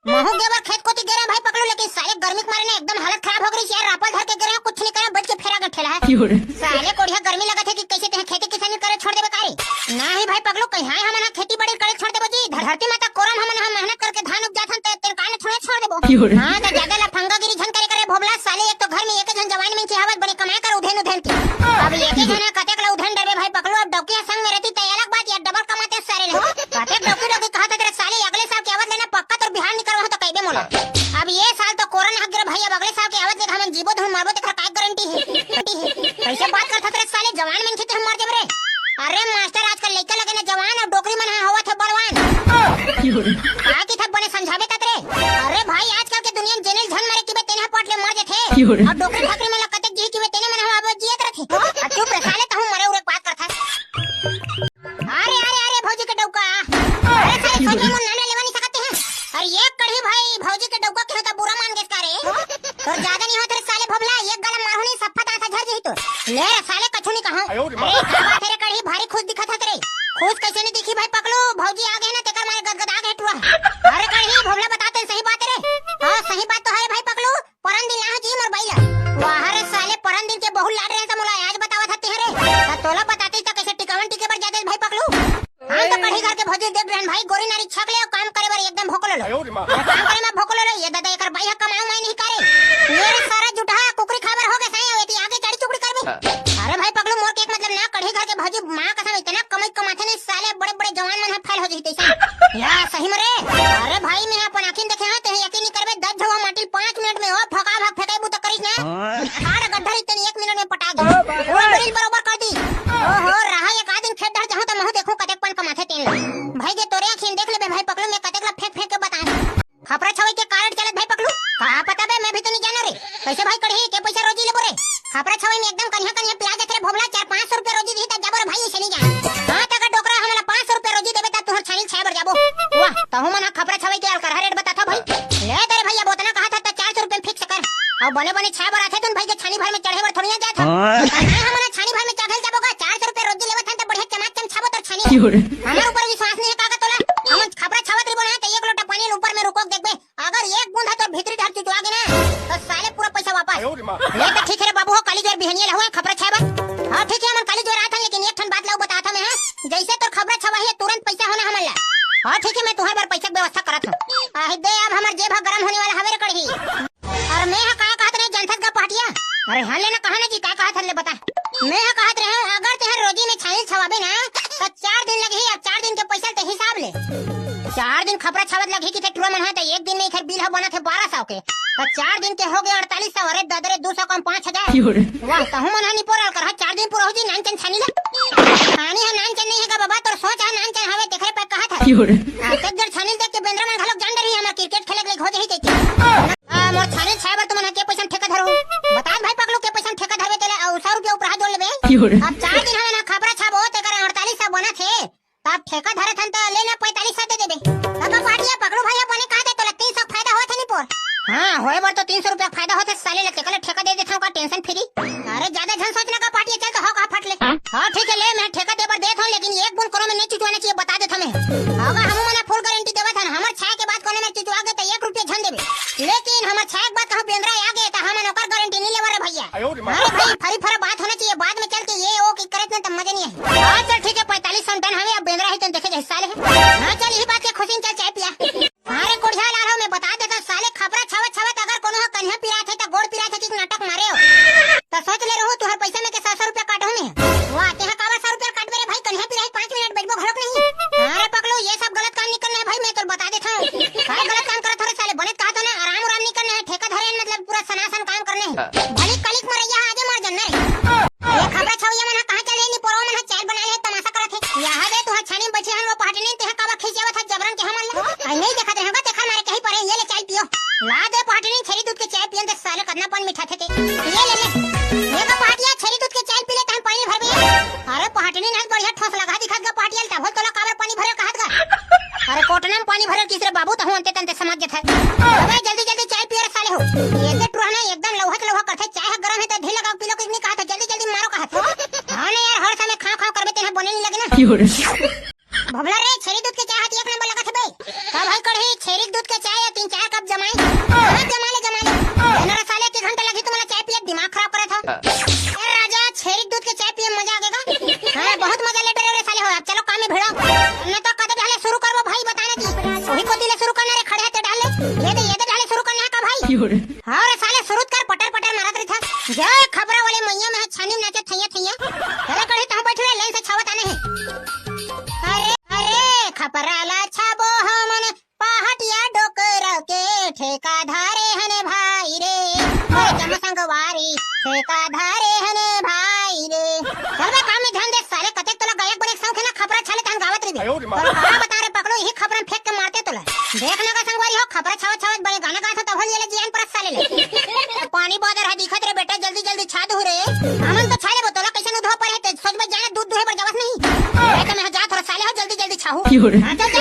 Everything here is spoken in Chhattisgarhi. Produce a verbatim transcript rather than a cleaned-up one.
महू गेबर खेत कोती गे रहे भाई पकलू, लेकिन साले गर्मी के मारे ना एकदम हालत खराब हो गई यार। रापल धर के गे रहे, कुछ नहीं करे, बैठ के फेरा के ठेला है। साले कोढ़िया गर्मी लगत हे कि कइसे तेहे खेती किसानी करे छोड़ देबे का रे? नहीं भाई पकलू, कहीं हाय हमन ह खेती बाड़ी करे छोड़ देबो जी। धरती माता कोरम हमन ह मेहनत करके धान उपजाथन, ते तेन कान छोड़े छोड़ देबो। हाँ, त ज्यादा लफंगागिरी झन करे करे भोभला साले, एक तो घर में एक झन जवान मिंची हवत बने कमाए कर उधेन उधेन के। अब एक झन ह कतेक ला उधेन डरबे भाई पकलू, अब डौकिया संग में रहती त अलग बात, यार डबल कमाते सारे ले। कतेक डौकी डौकी कहत हे तेरे साले, अगले साल के आवत लेना पक्का तोर बिहान निकलवा हो त कइबे मोला। अब ये साल तो कोरन हक गिरा भाई, अब अगले साल के आवत ले हमन जीबो धुन मरबो तेकर काय गारंटी हे? कइसे बात करत हस रे साले, जवान मनखे ते हम मर जब रे। अरे मास्टर, आजकल लइका लगे ना जवान अउ डोकरी मन ह होवत हे बलवान। का की थक बने समझाबे तत रे? अरे भाई, आजकल के दुनिया में जेने ल झन मरे किबे तेने ह पट ले मर जथे। अउ डोकरी ठाकरी मन ल कतेक जिही किबे तेने मन ह अब जियत रथे। अब चुप रे साले, तहूं मरे उरे के बात करत हस। अरे, अरे, अरे, भौजी के डौका। अरे, साले, सोच में मोर नाम ले लेवा नहीं सकते हैं। अरे, ये कढ़ी भाई, भौजी के डौका कहे तो बुरा मान गेस का रे? तोर ज्यादा नहीं होत रे, साले भोभला, एक गला मारहूं नहीं, सफा दांत झर जही तो। ले रे, साले, कछु नहीं कहा। अरे, का बात है रे, कढ़ी, भारी खुश दिखत हत रे। खुश कैसे नहीं दिखी भाई पकलू, भौजी आ गए ना, तेकर मारे गदगदा गए टुरा। अरे, कढ़ी, भोभला, बता तेन सही बात है रे। हाँ, सही बात तो है भाई पकलू। परन दिन लाहूं जी मोर बाई ला। वाह रे साले, परन दिन के बहुत लाड रहे त मोला आज बतावत हते रे। त तोला बताते त कैसे टिकावन टिके बर जाते भाई पकलू। हम तो कढ़ी घर के भौजी देख रहन भाई, गोरी नारी छक ले अउ काम करे बर एकदम भोकलो लो। काम करे में भोकलो लो, ये दादा एकर बाई ह कमाऊ माई नहीं करे। ये रे सारा जुटहा कुकरी खाबर हो गए सही, एती आगे चढ़ी चुकड़ी करबे। अरे भाई पकलू, मोर के एक मतलब ना, कढ़ी घर के भौजी माँ कसम इतना कमाई कमाथे नहीं साले, बड़े बड़े जवान मन ह फेल हो जही तैसे। या सही में रे। अरे भाई, मैं अपन आँखिन देखे हंव, तेहे यकीन नहीं करबे, दस झवा माटी पाँच मिनट में ओ फका फक फेंकाई बूता करिस ना। खाड़ गड्ढा रही तेन एक मिनट में पटा दी। ओ ड्रिल बरोबर कर दी। ओहो, रहा एक आध दिन खेत डहर जाहूं त महू देखूं कतेक पन कमाथे तेन ला। भाई जे तोरे आँखिन देख लेबे भाई पकलू, मैं कतेक ला फेंक फेंक के बताएं। खपरा छवई के कारड चलत भाई पकलू। का पता बे, मैं भी तो नहीं जाना रे। कैसे भाई कढ़ी के पैसा रोजी लेबो रे? खपरा छवई में एकदम कनिहा कनिहा पिला जाथे रे भोभला, चार पाँच सौ रुपया रोजी दिही त जाबो रे भाई, ऐसे नहीं जाना। हाँ, त अगर डोकरा हमला पाँच सौ रुपया रोजी देबे त तुहर छानी छाए बर जाबो। वाह, तहू मन ह खपरा छवई के अलकरहा रेट बताथा भाई। ले तेरे भैया, अब ओतना कहा था त चार सौ रुपया फिक्स कर। अउ बने बने छाए बर आथे तुन भाई के छानी भर में चढ़े बर थोड़ी ना जात ह। हाँ। हमन छानी भर में चढ़ल जाबो का, चार सौ रुपया रोजी लेवत हन त बढ़िया चमाचम छाबो तोर छानी। हमर ऊपर विश्वास नहीं है का, का तोला? हमन खपरा छावत रहिबो ना त एक लोटा पानी ऊपर में रुकोक देखबे। अगर एक बूंद ह तोर भीतरी डहर चुचवा गे ना, त साले पूरा पैसा वापस। ले त ठीक है रे बाबू हो, काली जोर बिहनिया लहुआ खपरा छाए बर। हाँ ठीक है, हमन काली जोर आथन, लेकिन एक ठन बात लाऊ बताथन मैं, हाँ? जैसे तोर खपरा छवा है, तुरंत पैसा होना हमन ला। हाँ ठीक है, मैं तुहर बर पैसा के व्यवस्था करत हूँ। आही दे, अब हमर जेब ह गरम होने वाला हवे रे कढ़ी। अउ मैं ह का कहत रहे, जानथस गा पहाटिया? अरे हाँ, ले ना, कहा ना जी, का कहत हस ले बता। मैं ह कहत रहे, अगर तेहर रोजी में छानी छवाबे ना, त चार दिन लगही, अब चार दिन के पैसा ते हिसाब ले। चार दिन खपरा छावत लगही कि ते टुरा मन ह, त एक दिन में एखर बिल ह बनत हे बारह सौ के। त चार दिन के हो गए अड़तालीस सौ, अरे ददरे दू सौ कम पाँच हजार। वाह, तहू मन ह निपोर अलकरहा, चार दिन पूरा हो जी नान चन छानी ला। छानी ह नान चन नहीं हे गा बाबा, तोर सोच ह नान चन हवे, तेखरे पे कहत ह। अतेक जड़ छानी देख के बेंदरा मन घलोक जान डरही, हमर क्रिकेट खेले के हो जही कहिके। आ, मोर छानी छाए बर तुमन ह के पैसा ठेका धरो? बता भाई पकलू के पैसा ठेका धरबे तेला, अउ सौ रुपया ऊपर हाथ जोड़ लेबे। अब चार दिन हमन ह खपरा छाबो, तेकर अड़तालीस सौ बनत हे। त अब ठेका धरत हन त ले ना पैंतालीस सौ दे देबे। तब पहाटिया पकलू भैया बने कहा दे तोला तीन सौ फायदा होत हे निपोर। हाँ, होए बर तो तीन सौ रुपया फायदा होत हे, साले ला तेकर ले ठेका दे देथन का टेंशन फ्री। अरे ज्यादा झन सोच ना का पहाटिया, चल तो हो कहा फट ले। हाँ ठीक है, ले मैं ठेका दे बर देत हूँ, लेकिन एक बूंद कोनो में नहीं चुचवाना चाहिए, बता देत हूँ मैं। अगर हमू मना फुल गारंटी देवत हन, हमर छाए के बाद कोनो में चुचवा गे त एक रुपया झन देबे, लेकिन हमर छाए के बाद कहूँ बेंदरा आ गे त हमन ओकर गारंटी नहीं लेवा रे भैया। अरे भाई, फरी फरा बात होना चाहिए, बाद में चल के ये वो की करे त मजा नहीं है। हाँ चल ठीक है, पैंतालीस सौ डन हवे, अब बेंदरा ही तन देखे जैसे साले। हाँ चल, यही बात के खुशी में चल चाय पिया। हाँ रे कोढ़िया लाल हो, मैं बता देता हूँ, साले खपरा छावत छावत अगर कोनो ह कन्हा पिरात हे त गोड़ पिरात हे कि नाटक मारे हो। त सोच ले रहू, तुहर पैसा में के सौ सौ रुपया काटहूँ मैं। वाह, तेहा काबर सौ रुपया काटबे रे भाई, कन्हा पिराही पाँच मिनट बैठबो घलोक नहीं। हाँ रे पकलू, ये सब गलत काम नहीं करना है भाई, मैं तो बता देता हूँ। काय गलत काम करत हो रे साले, बने कहा तो ना, आराम आराम नहीं करना है, ठेका धरे हैं, मतलब पूरा सनासन काम करने हैं। भली कलिक मरैया आगे मर जन्ना रे। ये खपरा छवैया मन ह कहाँ चले, निपोरवा मन ह चाल बना ले, तमाशा करत हे। यहाँ दे, तुहर छानी में बैठे हन, वो पहाटिनिन, तेहा काबर खींच आवत ह जबरन के हमन ला? आई नहीं देखत रहे होगा, तेखर मारे कहीं परे, ये ले चाय पियो। ला दे पहाटिनिन, छेरी दूध के चाय पियन ते साले कतना पन मिठा थे ते। ये ले ले। ये का पहाटिया, छेरी दूध के चाय पी ले, तहन पानी भरबे। अरे पहाटिनिन, आज बढ़िया ठोस लगा दिखत गा पहाटिया, तभो तोला काबर पानी भरे कहत गा। अरे कोटना में पानी भरे किस रे बाबू, तहु अंते तंते समझ जथे। अबे जल्दी जल्दी चाय पियो रे साले हो। ये दे टुरहना एकदम लौहत लौहा करथे, चाय ह गरम हे त ढील लगा पी लो, कुछ नहीं कहत, जल्दी जल्दी मारो कहत। हाँ ना यार, हर समय खाओ खाओ करबे तेना बने नहीं लगे ना। भोभला रे, छेरी दूध के चाय ह त एक नंबर लगत हे बे। का भाई कढ़ी, छेरी के दूध के चाय या तीन चार हाँ रे साले, सुरुत कर, पटर पटर मारत रहिथा। जय खपरा वाले मैया में है, छानी नाचे थैया थैया। चले कढ़ी तहाँ बैठ रे, लाइन से छावत आने हैं। अरे, अरे, खपरा ला छाबो हमन, पहाटिया डोकरा के ठेका धारे हने भाई रे। अरे जम संगवारी, ठेका धारे हने भाई रे। चल बे काम में ध्यान दे साले, कतेक तोला गायक बने के शौक है ना, खपरा छाले तहन गावत रहिबे। अयो रे माँ। तोला का बता रे पकलो, यही खपरा फेंक के मारते तोला। देख ना का संगवारी हो, खपरा छावत छावत बड़े गाना गात हो, तब होल ये ले जियान परस साले ले। पानी बादर है दिखत रे बेटा, जल्दी जल्दी छा दू रे। हमन तो छा लेबो, तोला कैसे उधो पर है, ते सोच में जाने दूध दुहे बर जावत नहीं। ए तो मैं जा थोड़ा साले हो, जल्दी जल्दी छाहू। हाँ, चल,